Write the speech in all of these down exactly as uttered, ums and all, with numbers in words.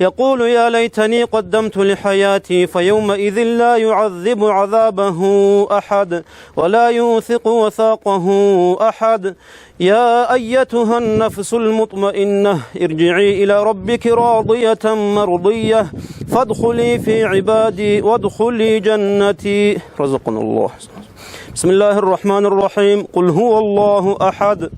يقول: يا ليتني قدمت لحياتي، فيومئذ لا يعذب عذابه أحد ولا يوثق وثاقه أحد. يا أيتها النفس المطمئنة، ارجعي إلى ربك راضية مرضية، فادخلي في عبادي وادخلي جنتي. رزقنا الله. بسم الله الرحمن الرحيم. قل هو الله أحد.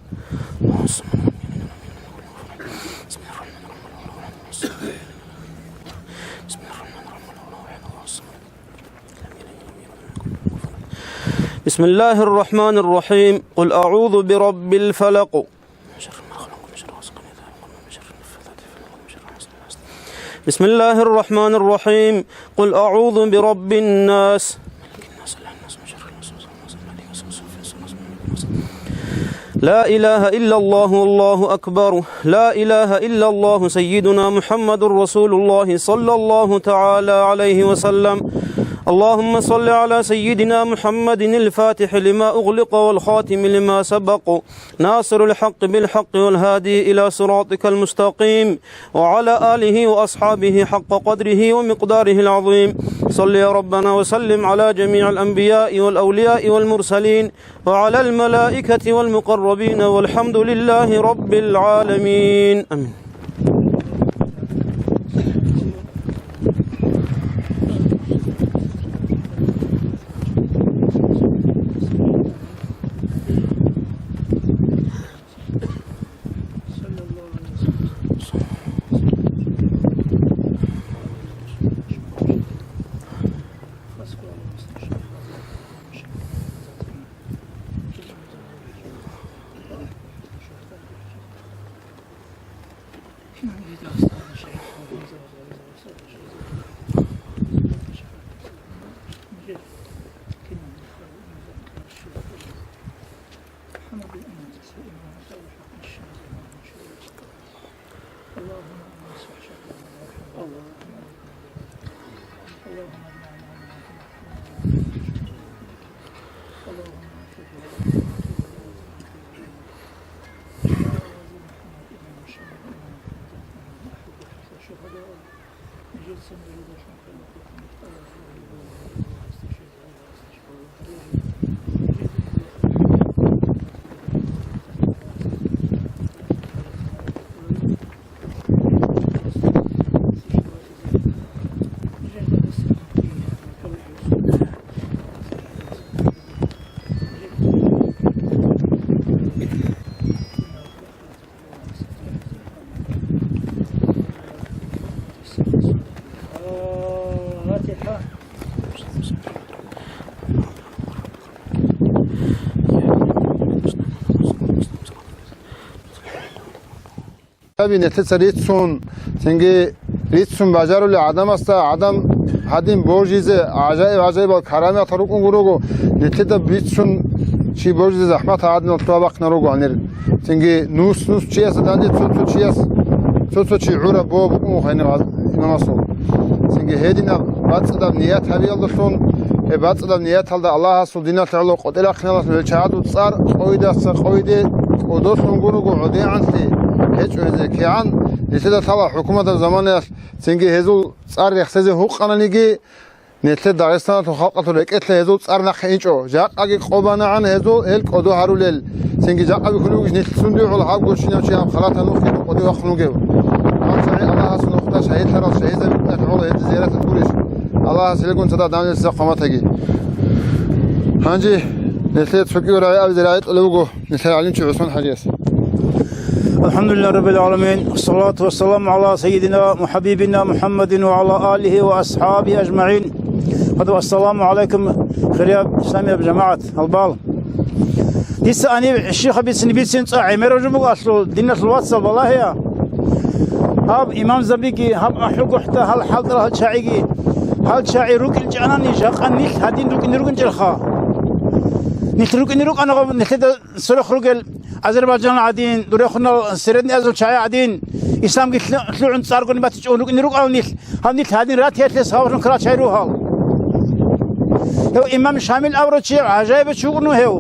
بسم الله الرحمن الرحيم. قل أعوذ برب الفلق. بسم الله الرحمن الرحيم. قل أعوذ برب الناس. لا إله إلا الله والله أكبر. لا إله إلا الله سيدنا محمد رسول الله صلى الله تعالى عليه وسلم. اللهم صل على سيدنا محمد الفاتح لما أغلق والخاتم لما سبق ناصر الحق بالحق والهادي إلى صراطك المستقيم وعلى آله وأصحابه حق قدره ومقداره العظيم. صل يا ربنا وسلم على جميع الأنبياء والأولياء والمرسلين وعلى الملائكة والمقربين والحمد لله رب العالمين. آمين. Нилъеца рицун, цинги рицун бажарулел гӀадамасда гӀадам гьадин божизе гӀажаиб-гӀажаибал карамаятал рукӀун гурого, нилъеда бицун чи божизе захӀмат гьадинал лъугьа-бахъинал руго гьанир. Цинги нус-нус чиясда данде цо-цо чияс, цо-цо чи гӀураб бо букӀун гьениб имамасул. Цинги гьединаб бацӀцӀадаб ният гьабиялдалъун, гьеб бацӀцӀадаб нияталда Аллагьасул диналъе гӀоло къотӀи рахъиналъ гьел чагӀазул цӀар къойидаса къойиде кӀодолъун гурого гӀодегӀанлъи гьечӀо гьезие кигӀан, нилъеда лъала хӀукуматаб заманаялъ цинги гьезул цӀар рехсезе гьукъананиги, нилъер Дагъистаналъул халкъалъул рекӀелъе гьезул цӀар нахъе инчӀо, жакъаги къо банагӀан гьезул гьел кӀодо гьарулел, цинги жакъаби хьулев вугищ нилъ цундуе гӀоло гьаб гочинав чи гьаб халатан нухги къоде вахъун вугев. Гьанже ГӀаллагьасул нухда шагьидлъарал шагьидзаби гӀоло гьезде зияратат гурищ? Аллагьас гьелгун цадахъ данделъизаб хъаматаги. Гьанже нилъее цогиго рагӀи абизе рагӀи кьолев вуго нилъер гӀалимчи ГӀусман ХӀажияс. الحمد لله رب العالمين، والصلاة والسلام على سيدنا وحبيبنا محمد وعلى آله وأصحابه أجمعين. Гьадав, ассаламу гӀалайкум, хирияб исламияб жамагӀат, гьалбал. Дица гьаниб щихъа бицин, бицин цӀа гӀемераб жо буго, асул диналъул вацал, балагьея. Гьаб имамзабиги, гьаб АхӀулгохӀда, гьал хӀалтӀарал гьал чагӀиги, гьал чагӀи рукӀинчӀанани, жакъа нилъ гьадин рукӀине ругин черха. Нилъ рукӀине рукӀана гьаб нилъеда сорухъ ругел Азербайджан гӀадин, дурехунал Средний Азиялъул чагӀи гӀадин, исламги лъу-, лъугӀун цӀаргони батичӀого рукӀине рукӀал нилъ, гьав нилъ гьадин ратиялъе саваб ккарал чагӀи ругьал. Гьев имам Шамил абурав чи гӀажаибав чи вукӀун гьев.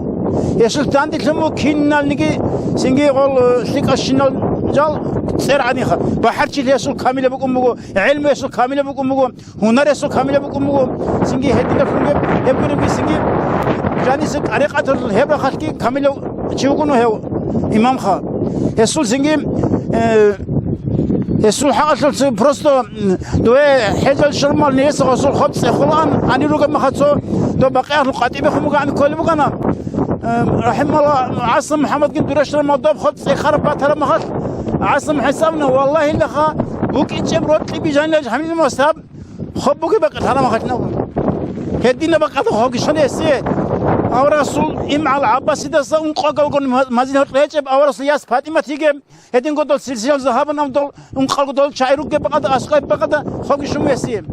Гьесул данделъун буго киналниги цинги гъол, э, лъикӀал щинал Жал цӀер гӀадинха. БахӀарчил гьесул камилаб букӀун буго, гӀелму гьесул камилаб букӀун буго, гьунар гьесул камилаб букӀун буго. Цинги гьединлъун гьеб, гьеб гуребги цинги жаниса тӀарикъаталъул гьеб рахъалъги камилав чи вукӀун гьев имамха. Гьесул цинги, э, гьесул хӀакъалъулъ просто, м, дове хӀежал шурмал нилъеца гъосул хоб цӀехолаан гьанир ругеб махацо, доб бакъиялъул къватӀибехун бугоан кколеб бугана. Э, рахӀималла, ГӀасан МухӀаммадгин дурашлъараб мал доб хоб цӀехараб батараб махалъ, ГӀасан МухӀисабна, валлагьилаха, букӀинчӀеб рокьи бижанила гьаниб масаб, хоб бугеб бакъи лъараб махалъ набун. Гьединаб бакъада хогищан гьесие. Аварагасул имгӀал ГӀаббасидаса ункъогалгун ма-, мазил гьоркье гьечӀеб аварагасул яс ПатӀимат йигеб, гьединго дол силсилал загьабун абун дол ункъалго дол чагӀи ругеб бакъада, аскӀоб бакъада хогищун гьесие.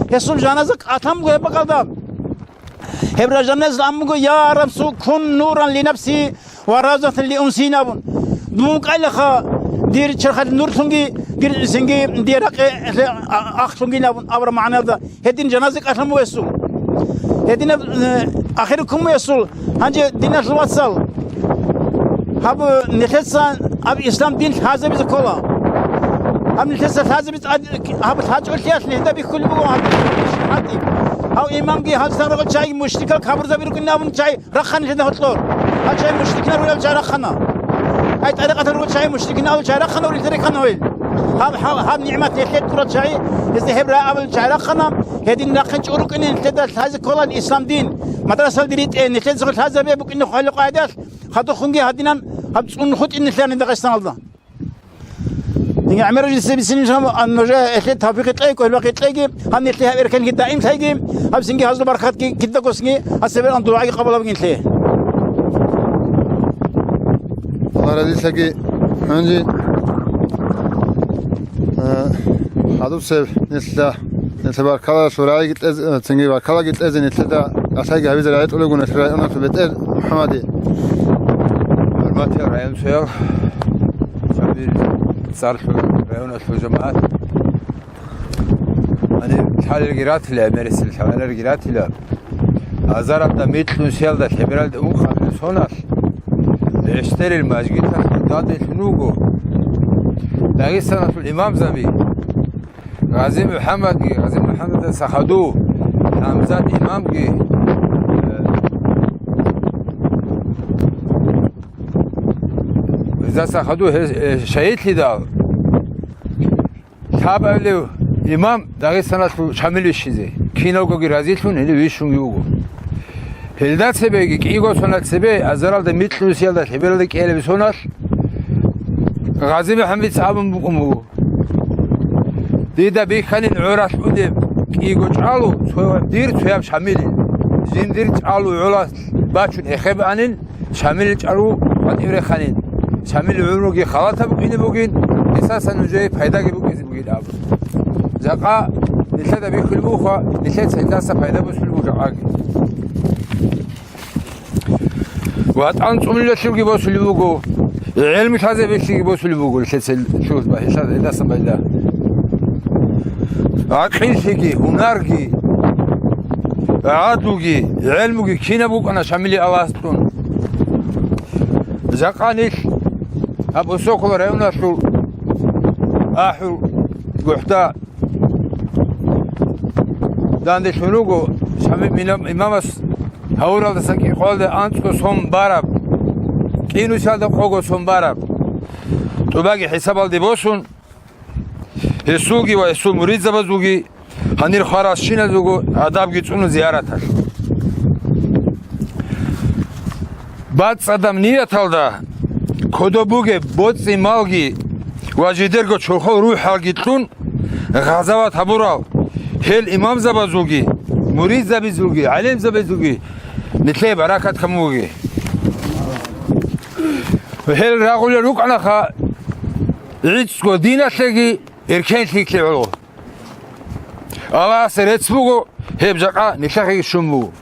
Гьесул жаназа кӀалъан буго гьеб бакъалда. Гьеб ражаназул аммуго: «Я Рабсу, кун нуран ли нафси ва равзатан ли унси», – абун. Дун кӀайлаха, дир черхалъ нурлъунги, дир цинги, дир ракъе ахълъунги абун абураб магӀнаялда. Гьедин жаназа кӀалъан бугесул. Гьединаб, э, ахируккун бугесул. Гьанже, диналъул вацал, гьаб, э, нилъеца гьаб ислам дин лъазабизе ккола. Гьаб нилъеца лъазабизе тӀад-, гьаб лъачӀолъиялъ нилъеда бихьулеб буго гьаб. Гьав имамги, гьав сагърагъул чагӀи мушрикал кабурзаби рукӀин абун чагӀи рахъана нилъеда гьоркьор. Гьав чагӀи мушрикинал рурал чагӀи рахъана. Гьай тӀарикъатал ругел чагӀи мушрикинал чагӀи рахъана, урилъа рекана гьел. Гьаб, гьаб, гьаб нигӀмат нилъед ккурал чагӀи, гьезда гьеб рагӀабал чагӀи рахъана, гьедин рахъин чӀурукӀине нилъеда лъазе кколан ислам дин. Мадрасал диритӀе, нилъед цо лъазабе букӀине хвалил къайдалъ, хадухъунги гьадинан гьаб цӀун хутӀин нилъани Дагъистаналда. Диги гӀемерал жиндица бицинеб нужее гьелъе тавфикъ кьеги, кӀвелбакъи кьеги, гьанилъе гьаб эркенги даимлъайги, гьаб цинги гьазул баркатги кидагосги, гьасабиран дугӀаги къабул гьабигинлъе. Аллагь разилъаги гьанже, э, гьадусеб нилъ Нилъер баркалаялъул рагӀиги кьезе, цинги баркалаги кьезе нилъеда гӀалъайги гьабизе рагӀи кьолебгун нилъер районалъул бетӀер МухӀаммаде. ХӀурматиял районцоял, Чабил цӀарлъул районалъул жамагӀат. Гьаниб лъалелги ратила, гӀемерисел лъаларелги ратила. Азаралда микьнусиялда лъебералда ункъабилеб соналъ, гӀештӀерил мажгиталъ данделъун вуго Дагъистаналъул имамзаби. Гъази МухӀаммадги, Гъази МухӀаммадаса хадув ХӀамзат имамги, э, гъезаса хадув гьес, э, шагьидлъидал, лъабабилев имам Дагъистаналъул Шамил вищизе, киналгоги разилъун гьенив вищунги вуго. Гьелда цебеги кӀиго соналъ цебе, азаралда микьнусиялда лъебералда кӀиялеб соналъ, Гъази МухӀаммадица абун букӀун буго: «Дида бихьанин гӀоралъ унеб кӀиго чӀалу, цо-, дир цояб Шамилил. Жиндир чӀалу гӀолалъ бачун эхеб анин, Шамилил чӀалу къватӀив реханин. Шамилил гӀумруги халатаб букӀине бугин, гьесасан нужее пайдаги букӀине бугин», – абун. Жакъа нилъеда бихьулеб буха, нилъеца гьелдаса пайда босулеб буго жакъаги. ВатӀан цӀунулелъулги босулеб буго, гӀелму лъазабиялъулги босулеб буго, лъецел служба, гьелъа-, гьелдасан пайда. ГӀакъиллъиги, гьунарги, гӀадлуги, гӀелмуги кинаб букӀана Шамилил Аллагьас кьун. Жакъа нилъ гьаб Осокол районалъул АхӀул гохӀда данделъун руго, Шамил имам-, имамас гьавуралдасан кӀикъоялда анцӀго сон бараб, кӀинусиялда къого сон бараб. ТӀубаги хӀисабалде босун, гьесулги ва гьесул муридзабазулги гьанир хваралщиназулго гӀадабги цӀуна зияраталъ. БацӀцӀадаб нияталда кодоб бугеб боцӀи-малги ва жидерго чорхол рухӀалги кьун, гъазават гьабурал гьел имамзабазулги, муридзабазулги, гӀалимзабазулги нилъее баракат камуги. Гьел рагъулел рукӀанаха гӀицӀго диналъеги эркенлъиялъе гӀоло. Аллагьасе рецц буго, гьеб жакъа нилъехъеги щун буго.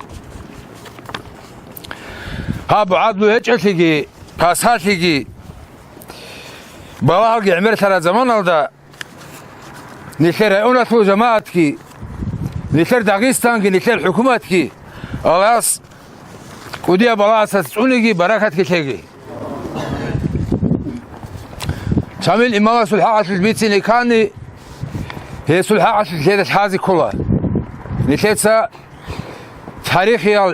Гьаб гӀадлу гьечӀелъиги, пасалъиги, балагьалги гӀемерлъараб заманалда нилъер районалъул жамагӀатги, нилъер Дагъистанги, нилъер хӀукуматги Аллагьас кӀудияб балагьасас цӀуниги, баракатги лъеги. Шамил имамасул хӀакъалъулъ бицине ккани, гьесул хӀакъалъулъ лъеда лъазе ккола. Нилъеца тарихиял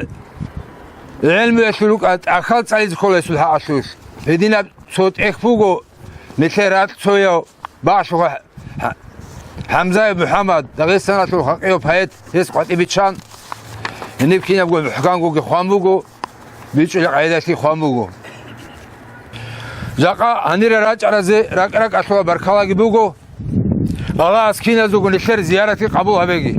гӀелмуялъул рукӀа тӀахьал цӀализе ккола гьесул хӀакъалъулъ. Гьединаб цо тӀехь буго нилъер ракьцояв Башуха ХӀа-, ХӀамзаев МухӀаммад, Дагъистаналъул халкъияв поэт, гьес къватӀиб биччан, гьениб кинабго мухӀкангоги хъван буго, бичӀчӀулеб къайдалъги хъван буго. Жакъа гьанире рачӀаразе ракӀ-ракӀалъула баркалаги буго. Аллагьас киназего нилъер зияратги къабул гьабеги.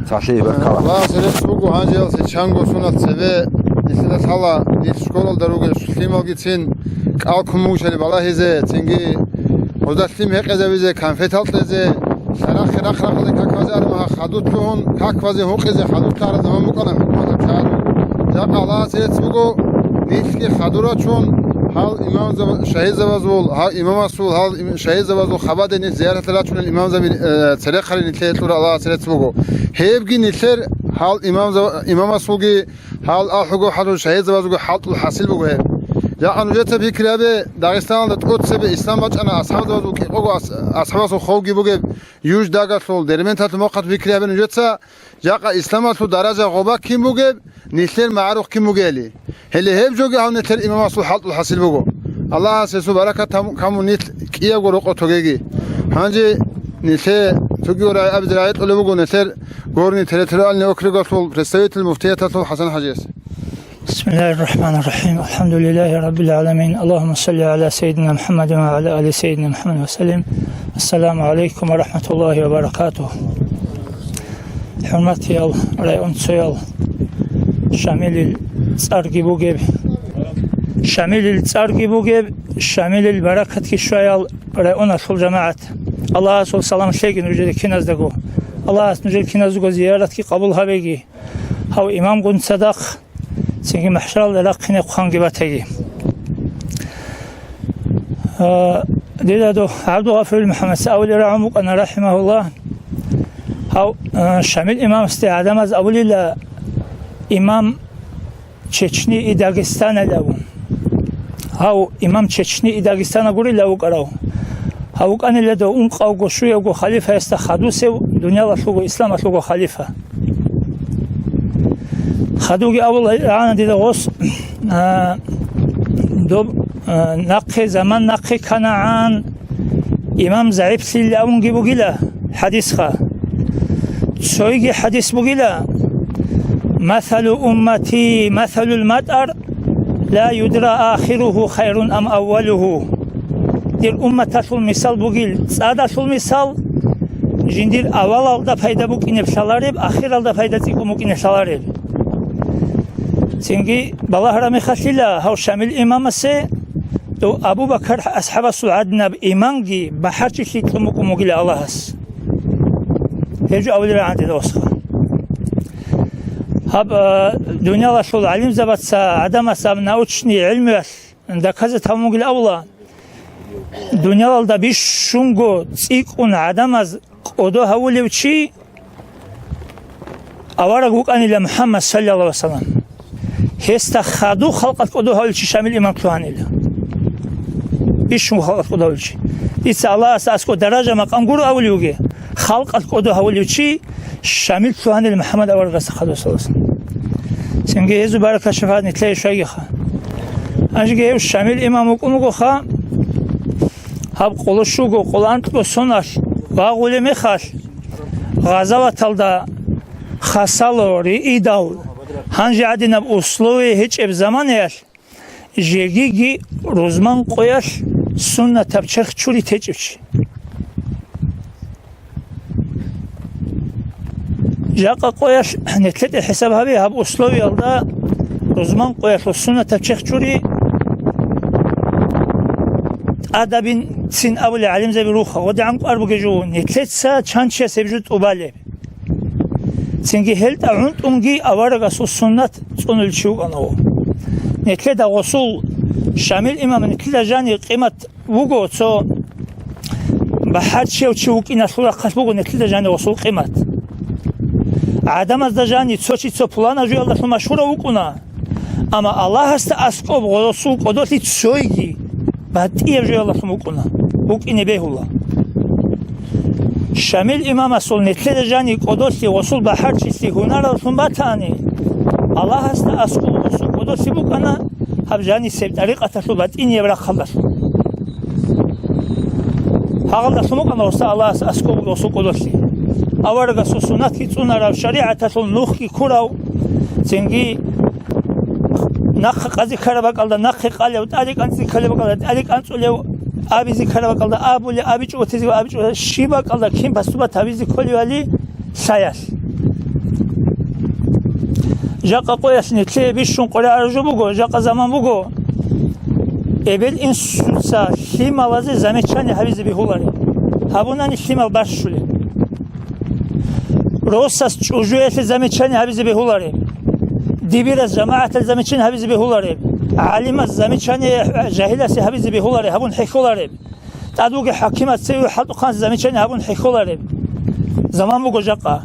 Цалъи баркала. Аллагьас рецц буго гьанжеялъе чанго сунат цебе нилъеда лъала, нилъ школалда ругел лъималгицин кӀал ккун бугищали балагьизе, цинги гьузда лъим гьекъезавизе, конфетал кьезе, лъарахъе рахъ-рахъалде каквазе армагьа хадур лъугьун, каквазе гьукъизе хадур лъагӀараб заман букӀана хӀукуматалъ гьарун. Жакъа Аллагьас рецц буго, нилъги хадур рачун, гьал имамзаба-, шагьидзабазул, гьал имамасул, гьал им-, шагьидзабазул хабаде нилъ зияраталъе рачунел имамзаби, э, церехъали нилъее кьура Аллагьас рецц буго. Гьебги нилъер гьал имамзаба-, имамасулги, гьал алъуго хӀалул шагьидзабазулги хӀалтӀул хӀасил буго гьеб. Жакъа нужеца пикри гьабе, Дагъистаналда тӀоцебе ислам бачӀана асхӀабзабазул кӀикъого ас-, асхӀабасул ховги бугеб Юждагалъул, Дербенталъул мухъалъ пикри гьабе нужеца, жакъа исламалъул даража гъоба кин бугеб, нилъер магӀарухъ кин бугели. Гьеле гьеб жоги гьав нилъер имамасул хӀалтӀул хӀасил буго. Аллагьас гьесул баракат там-, камун нилъ кӀиябго рокъо тогеги. Гьанже нилъее цогиго рагӀи абизе рагӀи кьолеб буго нилъер Горный территориальный округалъул представитель муфтияталъул ХӀасан-хӀажияс. بسم الله الرحمن الرحيم. الحمد لله رب العالمين. اللهم صل على سيدنا محمد وعلى آل سيدنا محمد وسلم. السلام عليكم ورحمة الله وبركاته. ХӀурматиял районцоял, Шамилил цӀарги бугеб, Шамилил цӀарги бугеб, Шамилил баракатги щваял районалъул жамагӀат. Аллагьасул салам лъеги нужеда киназдаго. Аллагьас нужер киназдаго зияратги къабул гьабеги. Гьав имамгун цадахъ цинги махӀшаралда рахъине хъванги батаги. А, дида дов ГӀабдулгъафурил МухӀаммадица абулеб рагӀун букӀана, рахӀимагьуллагь, гьав, а, Шамил имамасде гӀадамаз абулила, имам Чечни и Дагестаналавун. Гьав имам Чечни и Дагестана гурила вукӀарав. Гьав вукӀанила дов ункъавго щуявго халифаясда хадусев, дуниялалъулго исламалъулго халифа. Хадуги абула гӀана дида гъос, а, доб, а, нахъе, заман нахъе кканагӀан, имам загӀиплъилин абунги бугила хӀадисха. Цойги хӀадис бугила: «Масалу уммати масалул матӀар, ла юдра ахируху хайрун ам аввалуху». Дир умматалъул мисал бугил цӀадалъул мисал, жиндир авалалда пайда букӀине лъалареб, ахиралда пайда цӀикӀкӀун букӀине лъалареб. Цинги балагьараб мехалъила гьав Шамил имамасе, дов Абу Бакар асхӀабасул гӀадинаб иманги бахӀарчилъи кьун букӀун бугила Аллагьас. Гьеб жо абулеб рагӀан дида осха. Гьаб, а, дуниялалъул гӀалимзабаца гӀадамас гьаб научный гӀилмуялъ доказать гьабун бугил абула, дуниялалда бищунго цӀикӀкӀун гӀадамаз кӀодо гьавулев чи авараг вукӀанила МухӀаммад, саллаллагьу гӀалайгьи вассалам. Гьесда хадуб халкъалъ кӀодо гьавулев чи Шамил имам лъугьанила. Бищунго халкъалъ кӀодо гьавулев чи. Дица Аллагьасда аскӀоб даража-макъам гуро абулев вугев, халкъалъ кӀодо гьавулев чи Шамил лъугьанила МухӀаммад аварагасда хадуб, саллаллагьу гӀалайгьи вассалам. Цинги гьезул баракат-шапагӀат нилъее щвайгиха. Гьанжеги гьев Шамил имам вукӀун вугоха, гьаб къоло щуго, къоло анкьго соналъ вагъулеб мехалъ, гъазаваталда хасало риидал, гьанже гӀадинаб условие гьечӀеб заманаялъ, жегиги рузман къоялъ суннатаб черх чури течӀев чи. Жакъа къоялъ нилъеде хӀисаб гьабе, гьаб условиялда рузман къоялъул суннатаб черх чури тӀадабин цин абулел гӀалимзаби руха, ва дигӀан кӀвар бугеб жо, нилъеца чан чияс гьеб жо тӀубалеб. Цинги гьелда гӀунтӀунги аварагасул суннат цӀунулев чи вукӀана гьев. Нилъеда гъосул Шамил имам нилъеда жани къимат вуго, цо бахӀарчияв чи вукӀиналъул рахъалъ буго нилъеда жани гъосул къимат. ГӀадамазда жани цо чи цо пуланаб жоялдалъун машгьурав вукӀуна, амма Аллагьасда аскӀоб гъосул кӀодолъи цойги батӀияб жоялдалъун букӀуна, букӀине бегьула. Шамил имамасул нилъеда жани кӀодолъи гъосул бахӀарчилъи гьунараллъун батани, Аллагьасда аскӀоб гъосул кӀодолъи букӀана гьаб жанисеб тӀарикъаталъул батӀинияб рахъалдалъун. Гьагъалдалъун букӀана гъосда Аллагьас аскӀоб гъосул кӀодолъи. Аварагасул суннатги цӀунарав, шаригӀаталъул нухги ккурав, цинги нахъа къазе ккараб бакӀалда нахъе къалев, тӀаде кӀанцӀизе кколеб бакӀалда тӀаде кӀанцӀулев, абизе ккараб бакӀалда абулев, абичӀого тезе абичӀого, щиб бакӀалда кин поступать гьабизе кколевали лъаялъ. Жакъа къоялъ нилъее бищун къваригӀараб жо буго, жакъа заман буго, эбел-инсуца лъималазе замечание гьабизе бегьулареб. Гьабунани лъимал бащулеб. Росас чӀужуялъе замечание гьабизе бегьулареб. Дибирас жамагӀаталъе замечание гьабизе бегьулареб. ГӀалимас замечание жагьиласе гьабизе бегьулареб, гьабун хӀехьолареб. ТӀад вугев хӀакимас цеве хӀалтӀухъанас замечание гьабун хӀехьолареб заман буго жакъа.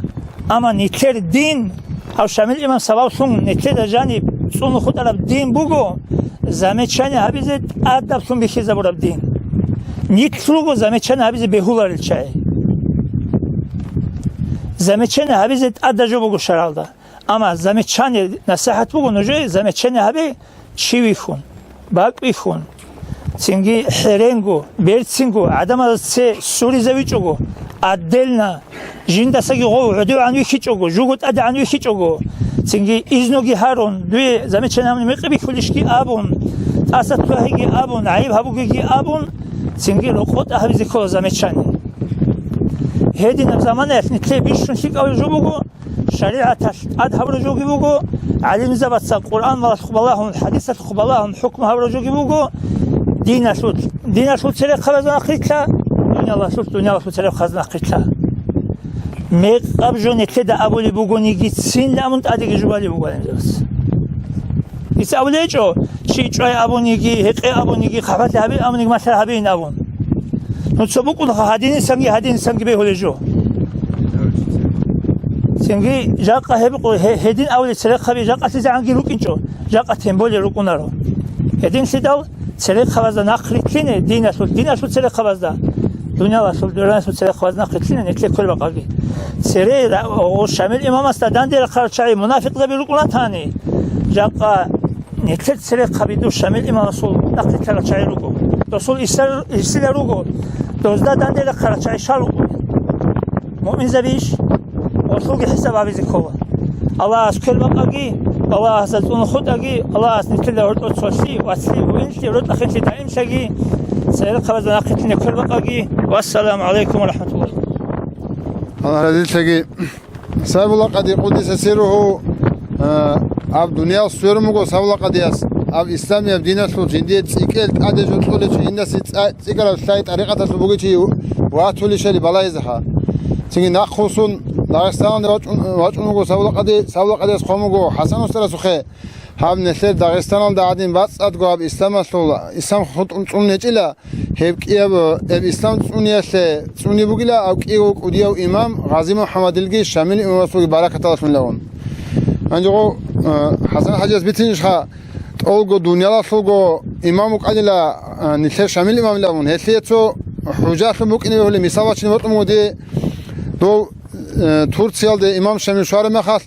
Амма нилъер дин, гьав Шамил имам сабаблъун нилъеда жаниб цӀунун хутӀараб дин буго, замечание гьабизе тӀадаблъун бихьизабураб дин. Нилъ руго замечание гьабизе бегьуларел чагӀи. Замечание гьабизе тӀадаб жо буго шаргӀалда. Амма замечание, насихӀат буго нужее, замечание гьабе, чи вихьун, бакӀ вихьун, цинги хӀеренго, берцинго, гӀадамазда цее суризавичӀого, отдельно, жиндасаги гъов гӀодовегӀан вихьичӀого, жуго тӀадегӀан вихьичӀого, цинги изноги гьарун, дуе замечание гьабуни мекъи бихьулищги абун, тӀаса тӀагьиги абун, гӀайиб гьабугеги абун, цинги рокъотӀа гьабизе ккола замечание. Гьединаб заманаялъ нилъее бищун лъикӀаб жо буго, шаригӀаталъ тӀад гьабураб жоги буго, гӀалимзабаца Къуръаналъухъ балагьун, хӀадисалъухъ балагьун хӀукму гьабураб жоги буго, диналъул, диналъул церехъабазда нахърилълъа, дуниялалъул, дуниялалъул церехъабазда нахърилълъа. Мекъаб жо нилъеда абулеб бугониги, цинги абун тӀадеги жубалеб буго гӀалимзабаца. Дица абулеб гьечӀо, чи чӀвай абуниги, гьекъей абуниги, хъахӀбалъи гьабей абуниги, малъа гьабейин абун. Ну, цо букӀунаха гьадинисанги, гьадинисанги бегьулеб жо. Цинги жакъа гьеб къо-, гье-, гьедин абулеб церехъаби жакъалъизегӀанги рукӀинчӀо, жакъа тем более рукӀунаро. Гьединлъидал церехъабазда нахърилълъине, диналъул, диналъул церехъабазда, дуниялалъул, дуниялалъул церехъабазда нахърилълъине нилъее кколеб бакӀалги. Цере ра-, о, Шамил имамасда данде рахъарал чагӀи мунафикъзаби рукӀунатани, жакъа нилъер церехъаби дур Шамил имамасул нахърилълъарал чагӀи руго. Досул ирсал-, ирсилал руго. Дозда данде рахъарал чагӀи щал рукӀуна? Муъминзабийищ? Гъосулги хӀисаб гьабизе ккола. Аллагьас квербакъаги, Аллагьасда цӀунун хутӀаги, Аллагьас нилъеда гьоркьор цолъи, вацлъи, гьуинлъи, рокьа-хиллъи даимлъаги, церехъабазда нахърилълъине квербакъаги. Вассаламу гӀалайкум ва рахӀматуллагь. Аллагь разилъаги. Сайбулла къади къуддиса сирругьу, а, аб дуниял сверун буго Сайбулла къадияс, аб исламияб диналъул жиндие цӀикӀкӀел тӀаде жо кьолев чи, жиндасе цӀа-, цӀикӀкӀараб лъай тӀарикъаталъул бугев чи ватулищали балагьизеха. Цинги нахъвуссун Дагъистаналде вачӀун, вачӀун вуго Сайбулла къади, Сайбулла къадияс хъван буго ХӀасан устарасухъе, гьаб нилъер Дагъистаналда гӀадин бацӀцӀадго гьаб исламалъул, ислам хутӀун цӀунун гьечӀила, гьеб кӀияб, гьеб ислам цӀуниялъе цӀуни бугила, аб кӀиго кӀудияв имам Гъази МухӀаммадилги Шамил имамасулги баракаталлъунилавун. Гьанже гъо, э, ХӀасан-хӀажияс бицинищха, тӀолго дуниялалъулго имам вукӀанила, э, нилъер Шамил имамилавун, гьелъие цо хӀужалъун букӀине бегьулеб мисал бачине бокьун буго дие, дов, э, Турциялде имам Шамил щвараб мехалъ,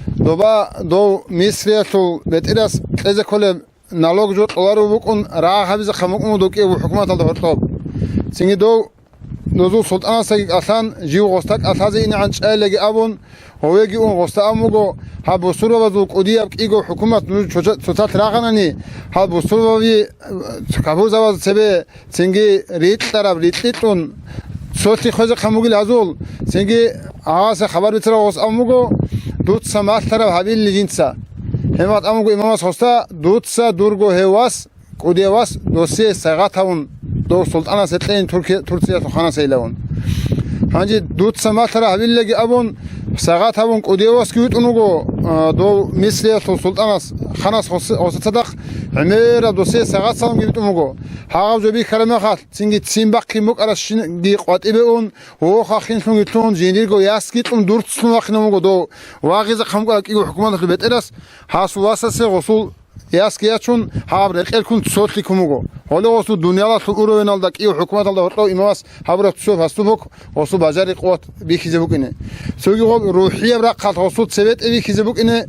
доба дов Мисриялъул бетӀерас кьезе кколеб налог жо кьоларев вукӀун, рагъ гьабизе хъамукӀун вуго дов кӀиго хӀукуматалда гьоркьоб. Цинги дов, дозул султӀанасдаги кӀалъан, жив гъосда кӀалъазе инегӀан чӀайиллаги абун, гьовеги ун гъосда абун буго, гьаб бусурбабазул кӀудияб кӀиго хӀукумат нуж цоца-, цоцалъ рагъанани, гьал бусурбаби, э, капурзабазда цебе Цинги рикьараб рикьи кьун, цолъи хвезе хъамугил гьазул, цинги гьавасе хабар бицарав гъос абун буго, дуца малъараб гьабилли жинца. Гьебмехалъ абун буго имамас гъосда, дуца дурго гьев вас, кӀудияв вас, досие сагъат гьавун, дов султӀанасе кьейин Турки-, Турциялъул ханасейилавун. Гьанже дуца малъараб гьабиллаги абун, сагъат гьавун кӀудияв васги витӀун вуго, а, дов Мисриялъул султӀанас, ханас гъос-, гъосда цадахъ гӀемераб досие сагъат гьавунги витӀун вуго. Гьагъаб жо бихьараб мехалъ, цинги ццин бахъин букӀаращинги къватӀибе ун, гьохахинлъунги лъун, жиндирго ясги кьун дурцлъун вахъинав вуго дов, вагъизе хъамукӀарав кӀиго хӀукуматалъул бетӀерас, гьасул васасе гъосул ясги ячун, гьаб рекъелъун цолъи ккун буго. Гьоле гъосул дуниялалъул уровеналда кӀиго хӀукуматалда гьоркьов имамас гьабураб цо поступок гъосул бажари-къуват бихьизе букӀине. Цоги гъоб рухӀияб рахъалъ гъосул цебетӀе бихьизе букӀине.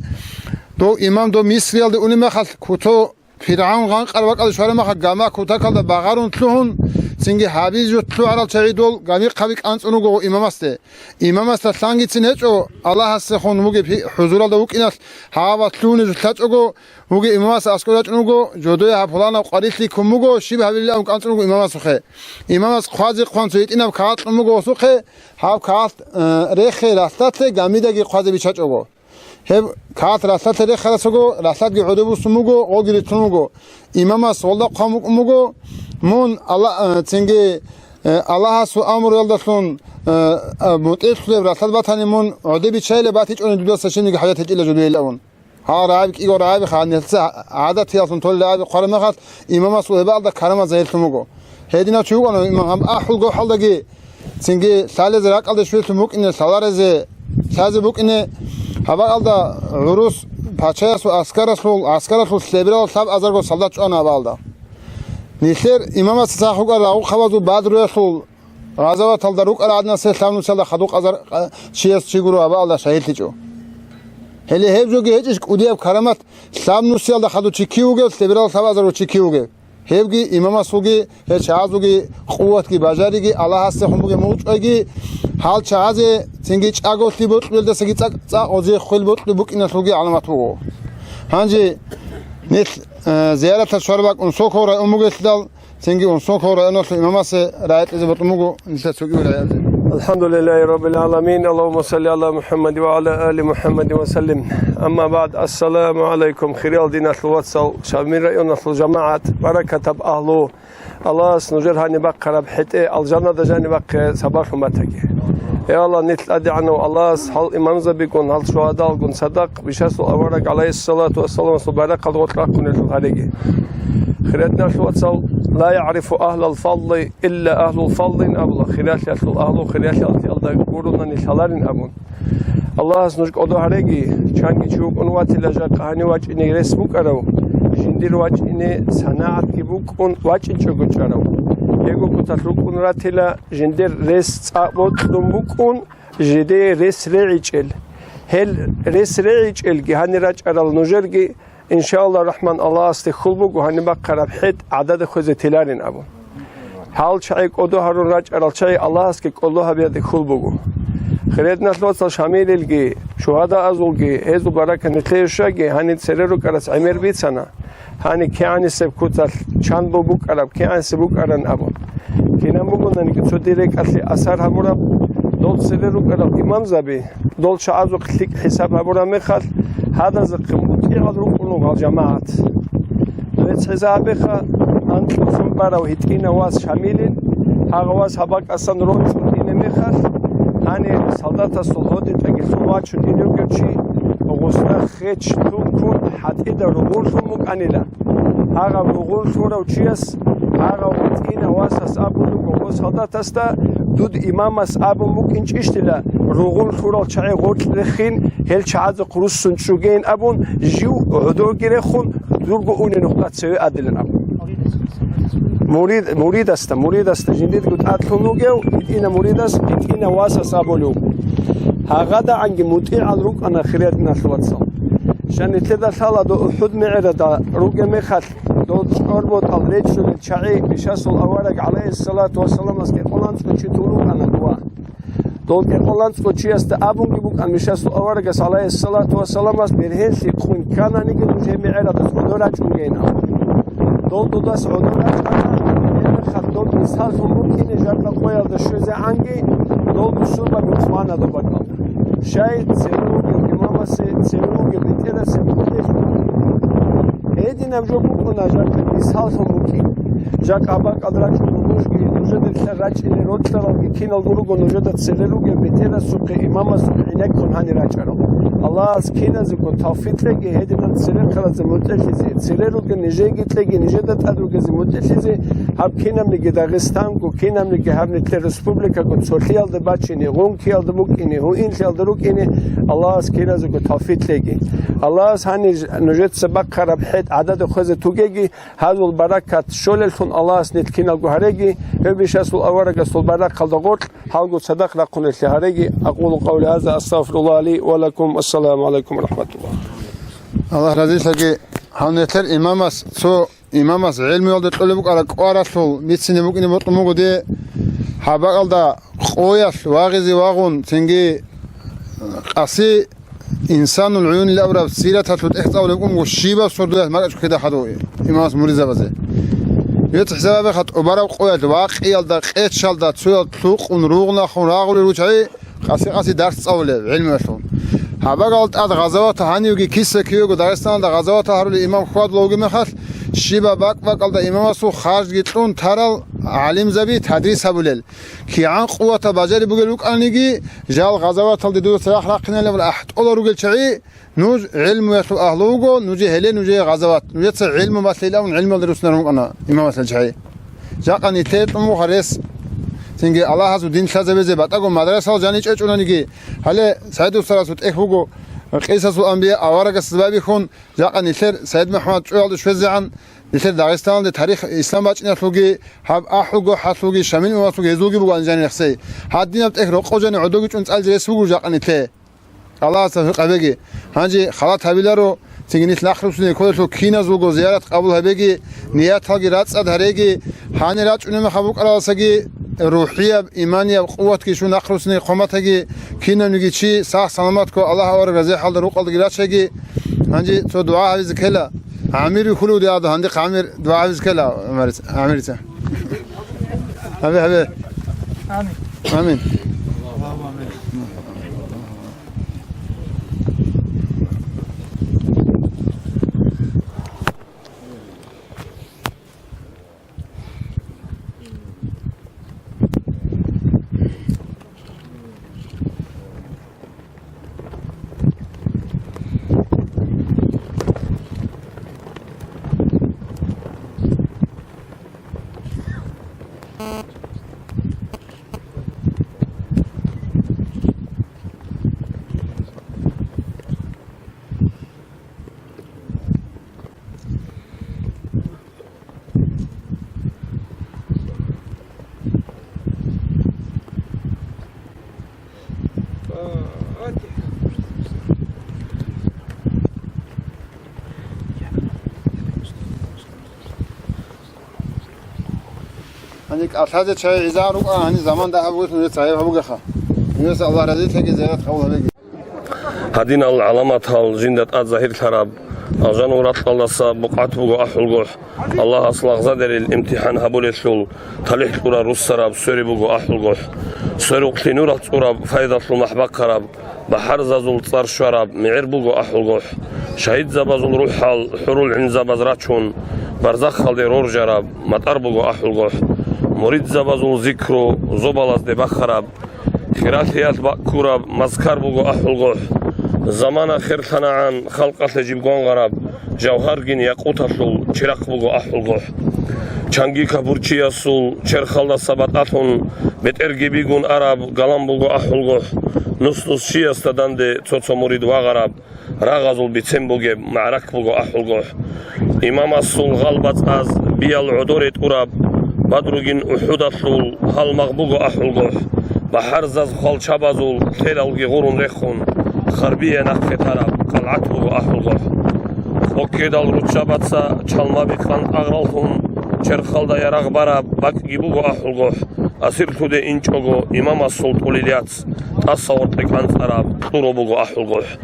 Дов имам дов Мисриялде унеб мехалъ, куто ПиргӀавн гъанкъараб бакӀалде щвараб мехалъ, гама кутакалда багъарун лъугьун, цинги гьабизе жо лъугӀарал чагӀи дол гамихъаби кӀанцӀун руго имамасде. Имамасда лъангицин гьечӀо, Аллагьасехун вугеб хӀи-, хӀузуралда вукӀиналъ гьава лъугьунеб жо лъачӀого, вугеб имамас аскӀор рачӀун вуго, жодое гьаб пуланаб къварилъи ккун буго, щиб гьабилилан кӀанцӀун руго имамасухъе. Имамас хъвазе хъван цо гьитӀинаб кагъат кьун буго гъосухъе, гьаб кагъат, э, рехе ралъдалъе гамидаги хъвазе биччачӀого. Гьеб кагъат ралъдалъе рехарасаго, ралъдги гӀодобе буссун буго, гъоги рилълъун вуго. Имамас гъолда хъван букӀун буго, мун Алла-, э, цинги, э, Аллагьасул амруялдалъун, э, э, мутӀигӀлъулеб ралъад батани, мун гӀодобе биччайилан батичӀони дудаса щибниги хӀажат гьечӀила жодуейилан. Гьал рагӀаби кӀиго рагӀаби ха, гьанилъа гӀадатияллъун толел рагӀаби хъвараб мехалъ, имамасул гьебаалда карамат загьирлъун буго. Гьединав чи вукӀана имам гьаб ахӀул гохӀалдаги, цинги лъалезе ракӀалде щвеллъун букӀине, лъаларезе лъазе букӀине. Гьабаалда гӀурус пачаясул аскаралъул, аскаралъул лъеберал лъабазарго солдат чӀвана гьабаалда. Нилъер имамасда цадахъ вукӀарал рагъухъабазул Бадруялъул гъазаваталда рукӀарал гӀадинасе лъабнусиялда хадуб къазар-, къа-, чияс чи гуро гьабаалда шагьидлъичӀо. Гьеле гьеб жоги гьечӀищ кӀудияб карамат, лъабнусиялда хадуб чи кив вугев, лъеберал лъабазарго чи кив вугев? Гьебги имамасулги, гьел чагӀазулги къуватги бажариги, Аллагьасдехун бугеб мугъчӀвайги, гьал чагӀазе цинги чӀаголъи бокьулелдасаги цӀакъ-цӀакъ гъозие хвел бокьулеб букӀиналъулги гӀаламат буго. Гьанже нилъ, э, зияраталъ щвараб бакӀ Унсоков район бугелъидал, цинги Унсоков районалъул имамасе рагӀи кьезе бокьун буго нилъер цогидал рагӀиялде. الحمد لله رب العالمين. اللهم صل على محمد وعلى آل محمد وسلم. أما بعد. السلام عليكم, хириял диналъул вацал, Шамил районалъул жамагӀат, баракатаб агьлу. Аллагьас нужер гьаниб бахъараб хӀетӀе алжанада жаниб бахъе сабаблъун батаги. Я Аллагь, нилъ ТӀадегӀанав Аллагьас гьал имамзабигун, гьал шугьадаалгун цадахъ Бишасул авараг гӀалайгьиссалату вассаламасул байрахъалда гъоркь рахъунелъул гьареги. Хириял диналъул вацал, لا يعرف أهل الفضل إلا أهل الفضل абула, хиралъиялъул агьлу хиралъиялда гуронани лъаларин абун. Аллагьас нуж кӀодо гьареги, чанги чи вукӀун ватила жакъа гьанив вачӀине рес букӀарав, жиндир вачӀине санагӀатги букӀун вачӀинчӀого чӀарав. Гьего куталъ рукӀун ратила жиндир рес цӀакъ бокьун букӀун, жидее рес регӀичӀел. Гьел рес регӀичӀелги гьанир рачӀарал нужерги, иншааллагь рахман, Аллагьасде хьул буго гьаниб бахъараб хӀетӀ гӀадада хвезе теларин абун. Гьал чагӀи кӀодо гьарун рачӀарал чагӀи Аллагьасги кӀодо гьабиялде хьул буго. Хириял диналъул вацал, Шамилилги, шугьадаазулги, гьезул баракат нилъее щваги, гьаниб цере рукӀарас гӀемер бицана. Гьаниб кигӀанисеб куцалъ чан бу букӀараб, кигӀанисеб букӀаран абун. Кинаб бугонаниги цо дир рекӀалъе асар гьабураб, дол цере рукӀарал имамзаби, дол чагӀазухъ лъикӀ хӀисаб гьабураб мехалъ, гьадазухъе мутӀигӀал рукӀун руго гьал жамагӀат. Дуец хӀисаб гьабеха, анкьго сон барав гьитӀинав вас Шамилин, гьагъав вас гьаб бакӀасан роцӀцӀун ине мехалъ, гьанир солдатасул гьодинтӀаги лъун вачун ине вугев чи, гъусда хеч туккун, хӀатӀида ругъурлъун букӀанила. Гьагъав ругъур лъурав чияс, гьагъав гьитӀинав васас абун буго гъо солдатасда, дуд имамас абун букӀинчӀищила, ругъур лъурал чагӀи гъоркь рехин, гьел чагӀазухъ руссун чӀугейин абун, жив гӀодорги рехун, дурго уней нухда цеве адилан абун. Мурид, муридасда, муридасда, жиндирго тӀадлъун вугев, гьитӀина муридас, гьитӀина васас абулев. ГьагъадагӀанги мутӀигӀал рукӀана, хириял диналъул вацал. Щай нилъеда лъала дол УхӀуд мегӀерада ругеб мехалъ, дол чӀорботал речӀчӀулел чагӀи Бишасул авараг гӀалайгьиссалату вассаламас кӀикъоялда анцӀго чи тун рукӀана дова. Дол кӀикъоялда анцӀго чиясда абунги букӀана Бишасул аварагас гӀалайгьиссалату вассаламас, бергьенлъи хъун ккананиги, нуж гьеб мегӀерадас гӀодор рачӀунгейин абун. Дол дудас гӀодор рачӀана, гьебмехалъ дол мисаллъун букӀине жакъа къоялда щвезегӀанги, дол бусурбаби хъвана доб бакӀалда. Щай цеве вугев имамасе, цеве вугев бетӀерасе мутӀигӀлъун. Гьединаб жо букӀуна жакъа мисаллъун букӀин. Жакъа бакӀалда рачӀун буго Нужеда рачӀине рокьаралги киналго руго нужеда цере ругел бетӀерасухъе, имамасухъе гӀенеккун гьанир рачӀарал. Аллагьас киназего тавфикъ кьеги, гьединан церехъаразе мутӀигӀлъизе, цере ругел нижееги кьеги, нижеда тӀад ругезе мутӀигӀлъизе, гьаб кинабниги Дагъистанго, кинабниги гьаб нилъер республикаго цолъиялда бачине, гъункиялда букӀине, гьуинлъиялда рукӀине Аллагьас киназего тавфикъ кьеги. Аллагьас гьанир нужеца бахъараб хӀетӀ гӀадада хвезе тугеги, гьазул баракат щолеллъун Аллагьас нилъ киналго гьареги, гьев бищасул аварагасул баракалда гъоркь гьалго цадахъ рахъунелъе гьареги. أقول قولي هذا، أستغفر الله لي ولكم. السلام عليكم ورحمة الله. Аллагь разилъаги. Гьав нилъер имамас, цо имамас гӀелмуялда кьолеб букӀараб кӀваралъул бицине букӀине бокьун буго дие, гьаб бакӀалда къоялъ вагъизе вагъун, цинги къаси Инсанул гӀуюнил абураб сираталъул тӀехь цӀалулеб букӀун буго щибаб сордоялъ макьачӀ ккеда хадув имамас муридзабазе. Гьеб хӀисаб гьабеха, тӀубараб къоялъ, вакъиялда, къечалда, цоял лъукъун, ругънахун рагъулел ручагӀи къаси-къаси дарс цӀалулеб гӀилмуялъул. Гьаб бакӀал тӀад гъазаватал гьанивги киса-кивего Дагъистаналда гъазаватал гьарулел имам хьвадулев вугеб мехалъ, щибаб бакӀ-бакӀалда имамасул харжги кьун тарал гӀалимзаби тадрис гьабулел. КигӀан къуватаб бажари бугел рукӀаниги, жал гъазаваталде дуда цадахъ рахъиналев ахӀтӀола ругел чагӀи, нуж гӀилмуялъул агьлу вуго, нужее гьеле нужее гъазават. Нужеца гӀилму малъилавун гӀилмуялде руссинарун рукӀана имамасул чагӀи. Жакъа нилъее кьун буго гьарес. Цинги Аллагьасул дин лъазабизе батӀаго мадрасал жаничӀей чӀунаниги, гьале СагӀид устарасул тӀехь буго, къисасул анбия аварагасда байбихьун, жакъа нилъер СагӀид МухӀаммад чӀуялде щвезегӀан, нилъер Дагъистаналде тарих ислам бачӀиналъулги, гьаб АхӀулгохӀалъулги, Шамил имамасулги гьезулги буго анжани рехсей. Гьадинаб тӀехь рокъов жани гӀодовги чӀун цӀализе рес буго жакъа нилъее. Аллагьас тавфикъ гьабеги. Гьанже халат гьабиларо, цинги нилъ нахърусине кколелъул киназулго зиярат къабул гьабеги, нияталги рацӀцӀад гьареги, гьанир рачӀунеб мехалъ букӀаралдасаги рухӀияб, иманияб къуватги щун нахърусине хъван батаги, кинавниги чи сах-саламатго Аллагь авараг разихӀалда рукъалдаги рачаги. Гьанже цо дугӀа гьабизе ккела. ГӀамир вихьулев дида, гьанде гӀамир дугӀа гьабизе ккела, ГӀамирица. Гьабе, гьабе. Амин. Амин. Гьаниб кӀалъазе чагӀи гӀезегӀан рукӀа, гьаниб заман дагьаб вугелъул гьес гӀайиб гьабугеха. Гьес Аллагь разилъаги, зиярат къабул гьабеги. Гьадинал гӀаламатал жинда тӀад загьирлъараб, алжанал ракьалдаса букъат буго АхӀулгохӀ. Аллагьас лагъзадерил имтихӀан гьабулелъул талихӀ кьурал руссараб свериб буго АхӀулгохӀ. Сверухълъи нуралъ цӀураб, пайдалъул махӀ бахъараб, бахӀарзазул цӀар щвараб мегӀер буго АхӀулгохӀ. Шагьидзабазул рухӀал хӀурул гӀинзабаз рачун, барзахалде роржараб матӀар буго АхӀулгохӀ. Муридзабазул зикру зобалазде бахараб, хиралъиялъ баккураб мазкар буго АхӀулгохӀ. Замана херлъанагӀан халкъалъе жиб гвангъараб, жавгьаргин якъуталъул чирахъ буго АхӀулгохӀ. Чанги капурчиясул черхалдаса батӀалъун, бетӀерги бигун араб галан буго АхӀулгохӀ. Нус-нус чиясда данде цо-цо мурид вагъараб, рагъазул бицен бугеб магӀарак буго АхӀулгохӀ. Имамасул гъалбацӀаз биял гӀодоре тӀураб, бадругин УхӀудалъул гьалмагъ буго АхӀулгохӀ. БахӀарзаз хвалчабазул лъелалги гъурун рехун, харбие нахъе тараб кӀалгӀат буго АхӀулгохӀ. Хоккедал руччабаца чалмаби къантӀагъраллъун, черхалда ярагъ бараб бакӀги буго АхӀулгохӀ. Асирлъуде инчӀого имамасул тӀулил яц, тӀаса гъоркье кӀанцӀараб кьуро буго АхӀулгохӀ.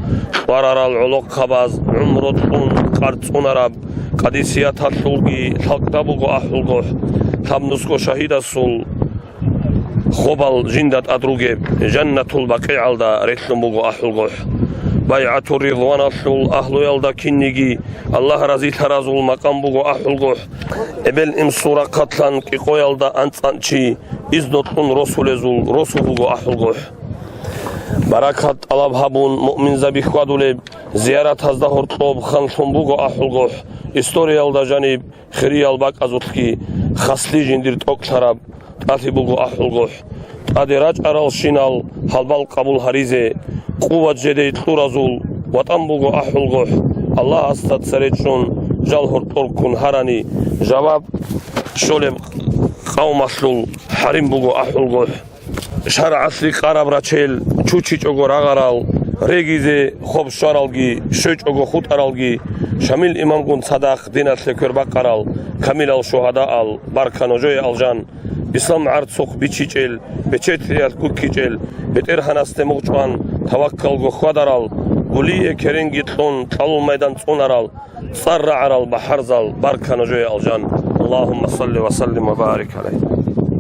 Кьварарал гӀолохъабаз гӀумру кьун къарцӀунараб, Къадисияталъулги лъалкӀда буго АхӀулгохӀ. Лъабнусго шагьидасул хобал жинда тӀад ругеб, Жаннатул БакъигӀалда релълъун буго АхӀулгохӀ. БайгӀату Ридваналъул агьлуялда кинниги Аллагь разилъаразул макъам буго АхӀулгохӀ. Эбел-инсул рахъалъан кӀикъоялда анцӀанчи издолъун росулезул росу буго АхӀулгохӀ. Баракат тӀалаб гьабун, муъминзаби хьвадулеб зияратазда гьоркьоб ханлъун буго АхӀулгохӀ. Историялда жаниб хириял бакӀазулъги хаслъи жиндир тӀокӀлъараб тӀалъи буго АхӀулгохӀ. ТӀаде рачӀаралщинал гьалбал къабул гьаризе, къуват жедей кьуразул ватӀан буго АхӀулгохӀ. Аллагьасда цере чӀун жал гьоркьор ккун гьарани, жаваб щолеб къавмалъул хӀарим буго АхӀулгохӀ. ШаргӀалъ рикъараб рачел чучичӀого рагъарал, регизе хоб щваралги, щвечӀого хутӀаралги, Шамил имамгун цадахъ диналъе квер бакъарал, камилал шугьадаал, барка нужее, алжан, ислам гӀарцухъ бичичӀел, бечетӀиялъ гуккичӀел, БетӀергьанасде мугъчӀван таваккалго хьвадарал, гулие керенги кьун, кьалул майдан цӀунарал, цӀар рагӀарал бахӀарзал, барка нужее, алжан. Аллагьумма салли ва саллим ва барик гӀалайгьи.